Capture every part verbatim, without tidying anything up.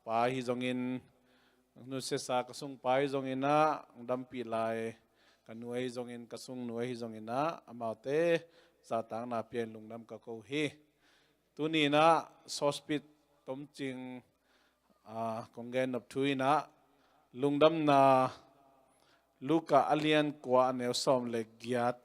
pa ahi zongin, nusiasa ka sungpa ahi zongin ah hong dampih lai, ka nu ahi zongin, ka sungnu ahi zongin ah amaute zahtakna pia-in lungdam ka ko hi. Tuni in ah sawspit tomcing, ah, kong gen nop thu in ah lungdamna Luka a lian kua a neu sawm le giat,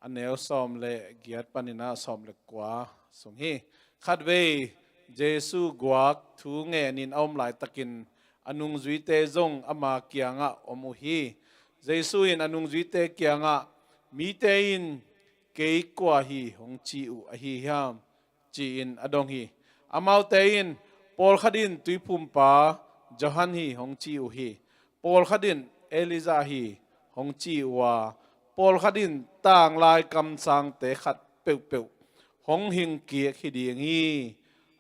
a neu sawm le giat panin ah sawm le kua sung hi. Khatvei Jesu guak thu ngenin a om laitakin a nungzuite zong ama kiangah om uh hi. Jesu in a nungzuite kiangah, "Mite in kei kua hi hong ci uh ahi hiam?" ci-in a dong hi. Amaute in, "Pawlkhat in tuiphumpa Johan hi hong ci uh hi, pawlkhat in Elijah hi hong ci uh a, pawlkhat in tanglai kamsangte khat peuhpeuh hong hingkik hi ding hi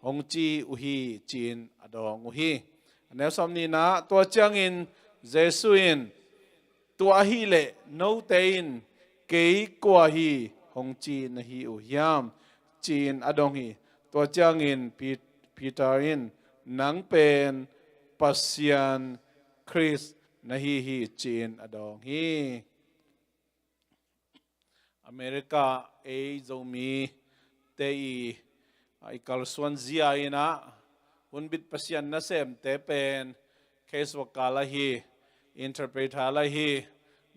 hong ci uh hi," ci-in a dawng uh hi. A neu sawm nihna, tua ciangin Jesu in, "Tua ahih leh note in kei kua hi hong ci na hi uh hiam?" ci-in a dong hi. Tua ciangin Pi-, Peter in, "Nang pen Pasian Khrist na hi hi," ci-in a dawng hi. America ei Zomite i, a, i kalsuan zia in ah, hunbit Pasian nasemte pen case worker la hi, interpreter la hi,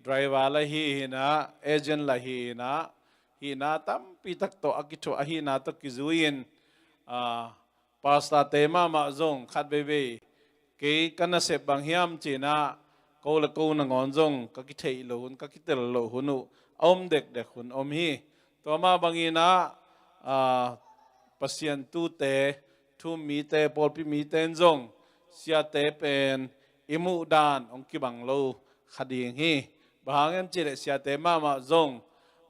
driver la hi, hi in ah, agent la hi in ah, hi in ah tampi tak tawh a kithuah, ahi in ah tawh kizui-in, a, pastorte mahmah zong khat veivei, "Kei ka nasep bang hiam?" ci-in ah ko le ko nangawn zong ka kitheih loh hun, ka kitel loh hun uh a om dekdek hun om hi. Tua mah bangin ah, a, Pasian tute, thu-um mite, pawlpi mite in zong siate pen i muh dan hong kibang lo kha ding hi. Bang hang hiam cih leh siate mahmah zong,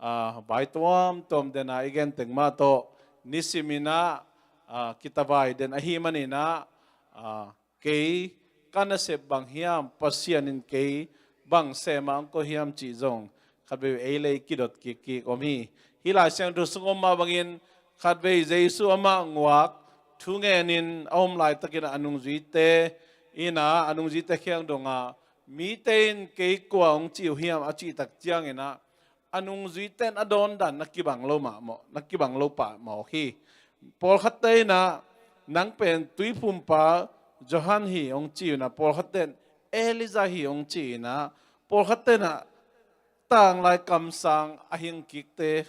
a, vai tuamtuam den a i gen teng mah tawh nisim in ah, a, kitavai den ahih manin ah, a, "Kei ka nasep bang hiam, Pasian in kei bang sem a hong koih hiam?" cih zong khatvei ei le ei kidot kikkik om hi. Hih Lai Siangtho sung om mah bangin khatvei Jesu amah guak thu ngenin a om laitakin a nungzuite in ah, a nungzuite kiang dong ah, "Mite in kei kua hong ci uh hiam?" a cih tak ciangin ah a nungzuite in a dawndan na kibang lo mahmah, na kibang lo pah mawk hi. Pawlkhatte in ah, "Nang pen tuiphumpa Johan hi hong ci uh," in ah, pawlkhatte in, "Elijah hi hong ci," in ah, pawlkhatte in ah, "Tanglai kamsang a hingkikte,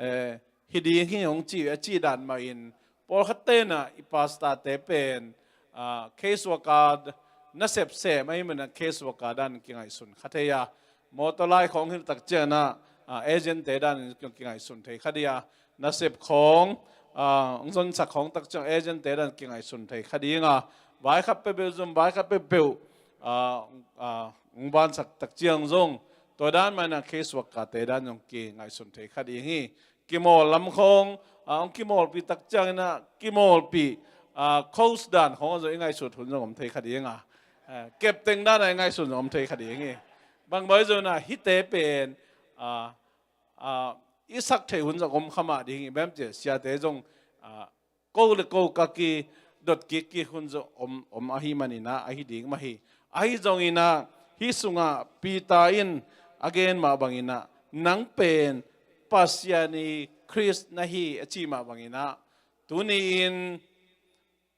eh, hi ding hi hong ci uh," a cih dan mah in, pawlkhatte in ah i pastorte pen, a, case worker nasep sem ahih manin ah case worker dan kingaihsun kha thei a, motor lai khawng hilh tak ciangin ah, a, agent-te dan kingaihsun thei kha ding a, nasep khawng, a, hong zonsak khawng tak ciang agent-te dan kingaihsun thei kha ding a, vai khat peuhpeuh zong, vai khat peuhpeuh, a, a, hong vansak tak ciang zong, tua dan mah in ah case worker-te dan zong kingaihsun thei kha ding hi. Kimawl lam khawng, a, hong kimawlpih tak ciangin ah, kimawlpih, a, coach dan khawng zong i ngaihsut hun zong om thei kha ding a, a, captain dan a i ngaihsun zong om thei kha ding hi. Bang bawi zong in ah hihte pen, a, a, i sak theih hun zong om kha mah ding hi. Bang hiam cih leh siate zong, a, ko le ko ka kidot kikkik hun zong om, om ahih manin ah, ahi ding mah hi. Ahi zongin ah, hih sungah Peter in a gen mah bangin ah, "Nang pen Pasian i Khrist na hi," a cih mah bangin ah, tuni-in,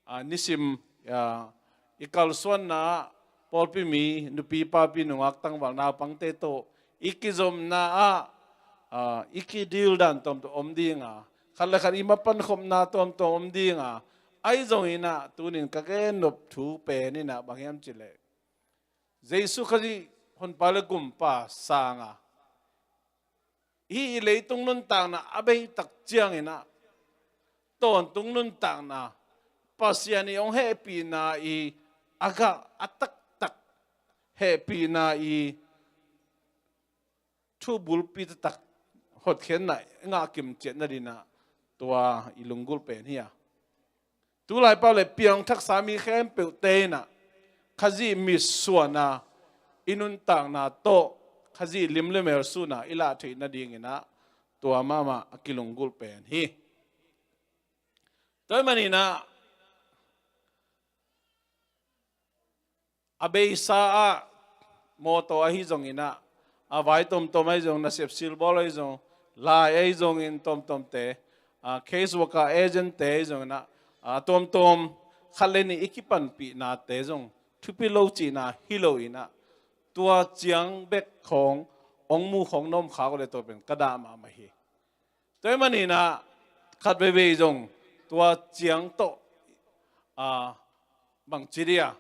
a, nisim, a, i kalsuanna ah, pawlpi mi, nupi papi, nungak tangval, naupangte tawh i kizopna ah, a, i kidil dan tuamtuam om ding a, khat le khat i mapan khopna tuamtuam om ding a, ahi zongin ah, tuni-in ka gen nop thu pen in ah bang hiam cih leh, Jesu Khazih Honpa le Gumpa sang a, hih i leitung nuntakna a bei tak ciangin ah, tawntung nuntakna, Pasian i hong hehpihna i a gah a taktak, hehpihna i thu bulpi taktak, hotkhiatna i ngah kimciat nading ah, tua i lunggulh pen hi a. Tulai pau le piangthaksa mi khempeuhte in ah Khazih mitsuanna i nuntakna tawh Khazih lim le mel suhna i lah theih nadingin ah tua mahmah a kilunggulh pen hi. Tua ahih manin ah A beisa ah mawtaw ahi zongin ah, a vai tomtom ahi zong, nasep silbawl ahi zong, lai ahi zongin tomtomte, a, case worker agent te ahi zongin ah, a, tomtom khat le nih i kipanpihnate zong thupi lo cihna hi lo in ah, tua ciang bek khawng hong mu khawng na om khak uh leh tua pen ka dah mahmah hi. Tua ahih manin ah khat veivei zong tua ciang tawh, a, bangci dia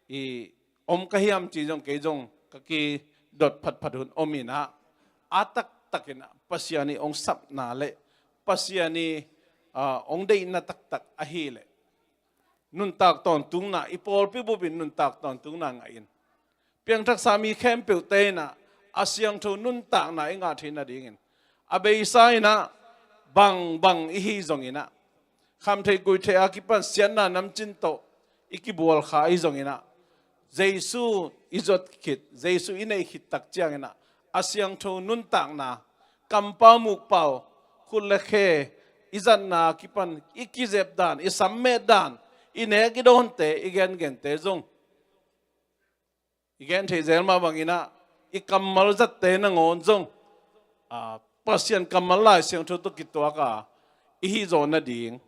i om ka hiam ci zong kei zong ka kidot phatphat hun om in ah, a taktak in ah Pasian i hong sapna le Pasian i, a, hong deihna taktak ahih leh nuntak tawntungna, i pawlpi bupin nuntak tawntungna ngah in, piangthaksa mi khempeuhte in ah a siangtho nuntakna i ngah theih nadingin, a beisa in ah bangbang i hi zongin ah, khamtheih kuihtheih a kipan siatna namcin tawh i kibual kha ahi zongin ah, Jesu i zot khit, Jesu i neih khit tak ciangin ah, a siangtho nuntakna, kampau mukpau, khut le khe i zatna kipan i kizep dan, i sammet dan, i nek i dawnte, i gengente zong, i gen theih zel mah bangin ah, i kammal zatte nangawn zong, a, Pasian kammal Lai Siangtho tawh kituak a i hih zawh nading.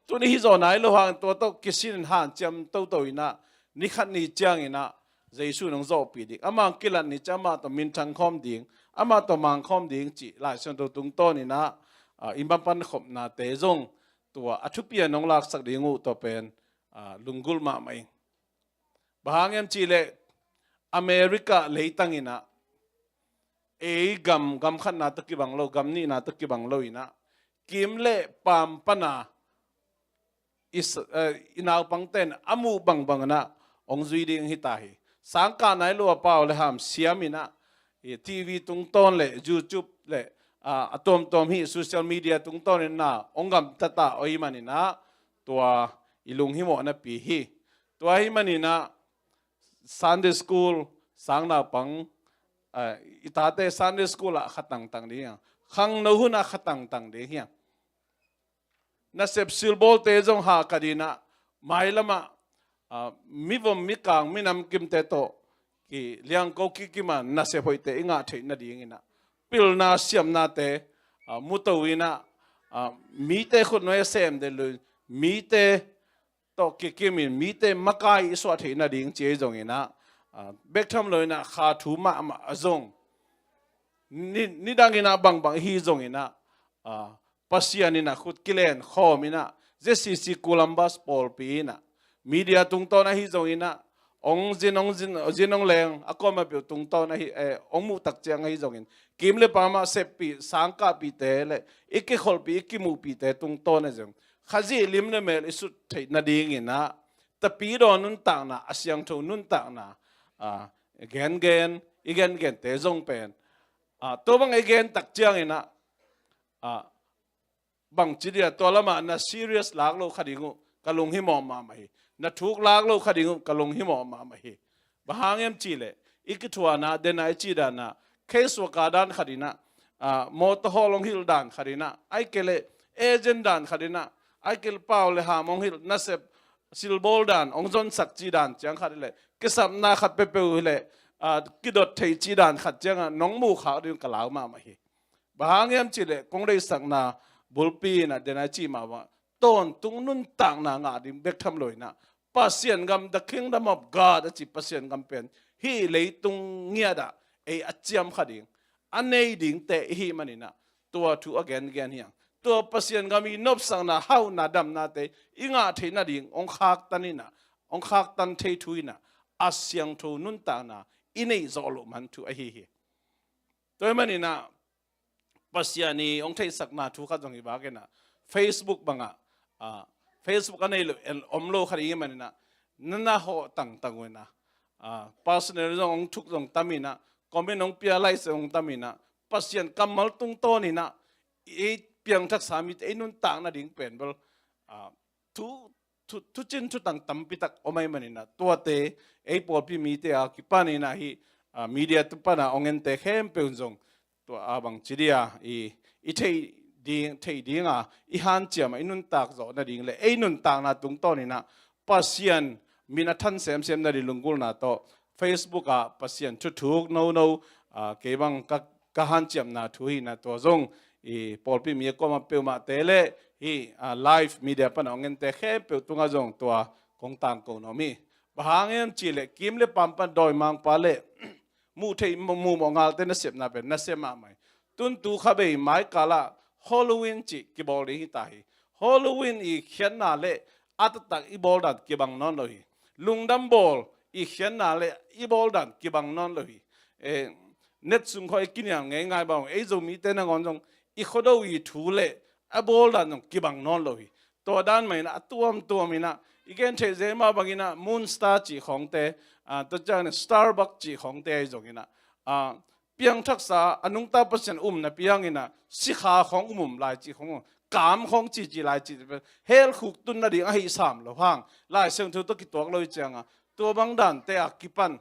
Tun i hih zawh nai lo hang tua tawh kisin in hanciam toto in ah, ni khat ni ciangin ah Jesu in hong zawhpih ding, amah hong kilat ni ciang amah tawh minthang khawm ding, amah tawh mang khawm ding cih Lai Siangtho tungtawn in ah, a, i mapan khopnate zong tua a thupi a nong laksak ding uh tua pen, a, lunggulh mahmah ing. Bang hang hiam cih leh America leitang in ah, ei gam, gam khatna tawh kibang lo, gam nihna tawh kibang lo in ah, kim le paam pan a i s-, eh, i naupangte in a muh bangbang in ah hong zui ding hi ta hi. Sangkah nai lo a pau le ham siam in ah, i T V tungtawn le YouTube le, a, a tuamtuam hih social media tungtawn in ah hong gamta ta uh ahih manin ah, tua i lunghimawh napi hi. Tua ahih manin ah Sunday school, sangnaupang, a, i tate Sunday school ah kha tangtang ding hi hang, khangno hun ah kha tangtang ding hi hang. Nasep silbawlte zong hahkat in ah, mailam ah, a, mivom mikang minamkimte tawh kiliangko kikim a nasep hoihte i ngah theih nadingin ah, pilna siamnate, a, muto in ah, a, mite khutnuai a sem den lo in, mite tawh kikim in mite makai i suah theih nading ci ahi zongin ah, a, bek tham lo in ah kha thu mahmah a zong, ni, nidang in ah bangbang i hi zongin ah, a, Pasian in ah khut kilen khawm in ah, Z C C Columbus pawlpi in ah, media tungtawn ahi zongin ah, hong zin, hong zin, zin hong leng a kuamah peuh tungtawn ahi, eh, hong muh tak ciang ahi zongin, kim le paam a seppih, sangkahpihte le i kikholhpih, i kimuhpihte tungtawn ahi zong, Khazih lim le mel i sut theih nadingin ah, Tapidaw nuntakna, a siangtho nuntakna, a, gengen, i gengente zong pen, a, tua bang i gen tak ciangin ah, a, bangci dia tua lamah na serious lak lo kha ding uh ka lunghimawh mahmah hi. Na thuk lak lo kha ding uh ka lunghimawh mahmah hi. Bang hang hiam cih leh i kithuahna, den a i cih dan ah, case worker dan khat in ah, a, mawtaw hawl hong hilh dan khat in ah, ahih kei leh agent dan khat in ah, ahih kei leh pau le ham hong hilh, nasep silbawl dan hong zonsak cih dan ciang khat hi leh, kisapna khat peuhpeuh hi leh, a, kidot theih cih dan khat ciang ah nong muh khak ding ka lau mahmah hi. Bang hang hiam cih leh kong deihsakna bulpi in ah, den a i cih mah bang, tawntung nuntakna ngah ding bek tham lo in ah, Pasian gam, the kingdom of God a ci Pasian gam pen hih leitung ngiat ah ei a ciam kha ding, a nei dingte i hih manin ah, tua thu a gengen hi hang. Tua Pasian gam i nopsakna, hauhna, damnate i ngah theih nading hong khaktan in ah, hong khaktan thei thu in ah, a siangtho nuntakna i neih zawh loh man thu ahi hi. Tua ahih manin ah, Pasian i hong theihsakna thu khat zong hi bak in ah, Facebook bang ah, a, Facebook a nei lo, en om lo khat i hih manin ah, na na hawh tangtang uh in ah, a, personal zong hong thuk zong tam in ah, comment hong pia, like zong hong tam in ah, Pasian kammal tungtawn in ah, i piangthaksa mite i nuntak nading pen bel, a, thu, thu, thucin thutang tampi tak om ahih manin ah, tuate ei pawlpi mite a kipan in ah hih, a, media tu pan a hong ente khempeuh in zong, tua a bangci dia i, i theih ding, theih ding a, i hanciam a, i nuntak zawh nading le ei nuntakna tungtawn in ah Pasian min a than semsem nading lunggulhna tawh Facebook ah Pasian thuthuk nono, ah, kei bang ka, ka hanciamna thu hi na, tua zong i pawlpi mi a kuamah peuhmahte le hih, ah, live media pan a hong ente khempeuh tungah zong tua kong tangko nuam hi. Bang hang hiam cih leh kim le paam pan dawimangpa le muh theih, muh mawh ngalte nasepna pen nasem mahmah hi. Tun tu kha bei maikal ah Halloween cih kibawl ding hi ta hi. Halloween i khiatna le a taktak i bawl dan kibang nawn lo hi. Lungdam bawl i khiatna le i bawl dan kibang nawn lo hi. Eh, net sung khawng i kinial ngeingai bang ei Zomite nangawn zong i Khuado i thu le a bawl dan zong kibang nawn lo hi. Tua dan mah in ah a tuamtuam in ah i gen theih zel mah bangin ah Moon Star cih khawngte, ah, tua ciangin Starbucks cih khawngte ahi zongin ah, ah, piangthaksa a nungta Pasian um napi hangin ah sikha khawng um um lai cih khawng, kam khawng cici lai cih, hell khuk tun nading ahi sam lo hang, Lai Siangtho tawh kituak lo hi ciangin ah tua bang dante a kipan,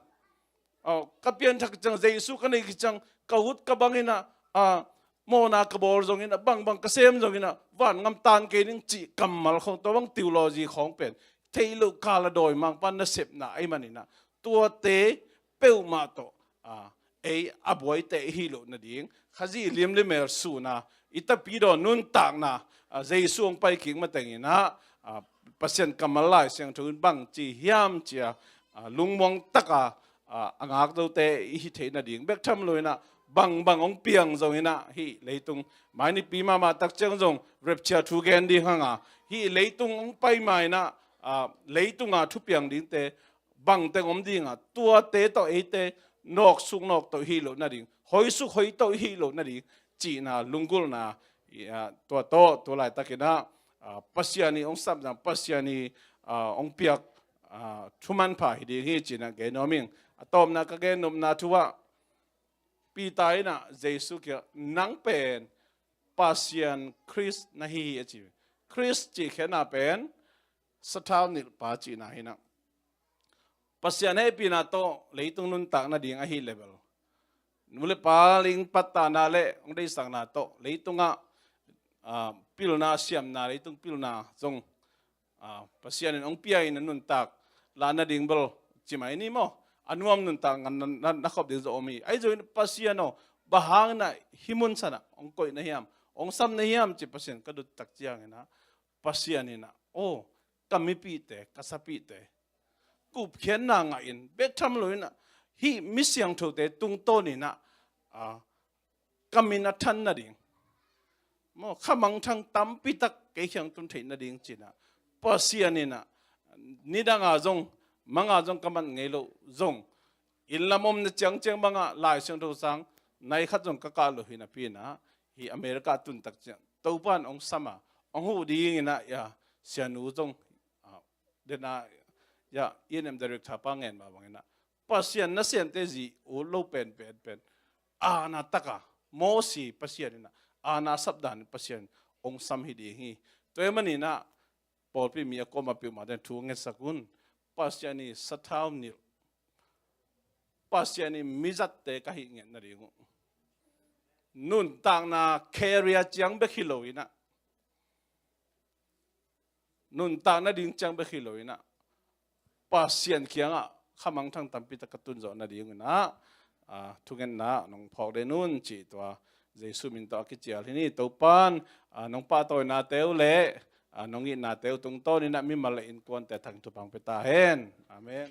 aw, ka pianthak ciang, Jesu ka nei khit ciang, ka ut ka bangin ah, ah, mawhna ka bawl zongin ah, bangbang ka sem zongin ah, vangam tan kei ning cih kammal khawng, tua bang theology khawng pen theih loh kal a dawimangpa nasepna ahih manin ah tuate peuhmah tawh, ah, ei a buaite i hih loh nading, Khazih lim le mel sun a i tapidaw nuntakna, ah, Jesu hong pai kik matengin ah, ah, Pasian kammal Lai Siangtho in bangci hiam ci a, ah, lungmuang tak a, ah, a ngak zote i hi theih nading bek tham lo in ah, bangbang hong piang zongin ah hih leitung mai nipi mahmah tak ciang zong rapture thu gen ding hang a, hih leitung hong pai ma in ah, ah, leitung a thupiang dingte bangteng om ding a, tuate tawh eite nawksuk nawk tawh hih loh nading, hoisuk hoi tawh hih loh nading cihna lunggulhna, i, ah, tua tawh tua laitakin ah, ah, Pasian i hong sapna, Pasian i, ah, hong piak, ah, thu manpha hi ding hi ci-in ah gen nuam ing. A tawpna ka gen nopna thu ah Peter in ah Jesu kiangah nang pen Pasian Khrist na hi hi a ci. Khrist cih khiatna pen sathau nilhpa cihna hi in ah, Pasian hehpihna tawh leitung nuntak nading ahih leh bel, nu le pa ling pattahna le hong deihsakna tawh leitungah, ah, pilna siamna, leitung pilna zong, ah, Pasian in hong pia in a nuntak lah nading bel ci mai ni maw? A nuam nuntak ngan na, na, na khop ding zong om hi. Ahi zongin Pasian aw, bang hangin ah hih mun san ah hong koih na hiam, hong sam na hiam ci Pasian ka dot tak ciangin ah, Pasian in ah, aw, ka mipihte, ka sapihte kupkhiatna ngah in bek tham lo in ah, hih mi siangthote tungtawn in ah, ah, ka min a than nading, maw, kha mangthang tampi tak kei kiang tun theih nading ci-in ah, Pasian in ah nidang a zong, mang a zong ka man ngei loh zong, inn lam omna ciangciang bangah Lai Siangtho sang nai khat zong ka kah loh hi napi in ah, hih America tun tak ciang Topa in hong sam a, hong huh dingin ah, ya, sianu zong, ah, den a, ya, E and M director pa ngen mah bangin ah, Pasian nasemte zi ut lo pen, pen, pen, aana tak a, Mosi Pasian in ah aana sapdan Pasian hong sam hi ding hi. Tua ahih manin ah pawlpi mi a kuamah peuhmah ten thu ngetsak un. Pasian i sathau nilh, Pasian i mizatte ka hih nget nading uh, nuntakna career ciang bek hi lo in ah, nuntak nading ciang bek hi lo in ah, Pasian kiangah kha mangthang tampi tak ka tun zawh nading in ah, ah, thungetna nong phawk den un cih tua Jesu min tawh a kicial hi ni. Topa'n, ah, nong pahtawinate uh le, ah, nong itnate uh tungtawn in ah mimal le innkuante thang thupha hong pia ta hen. Amen.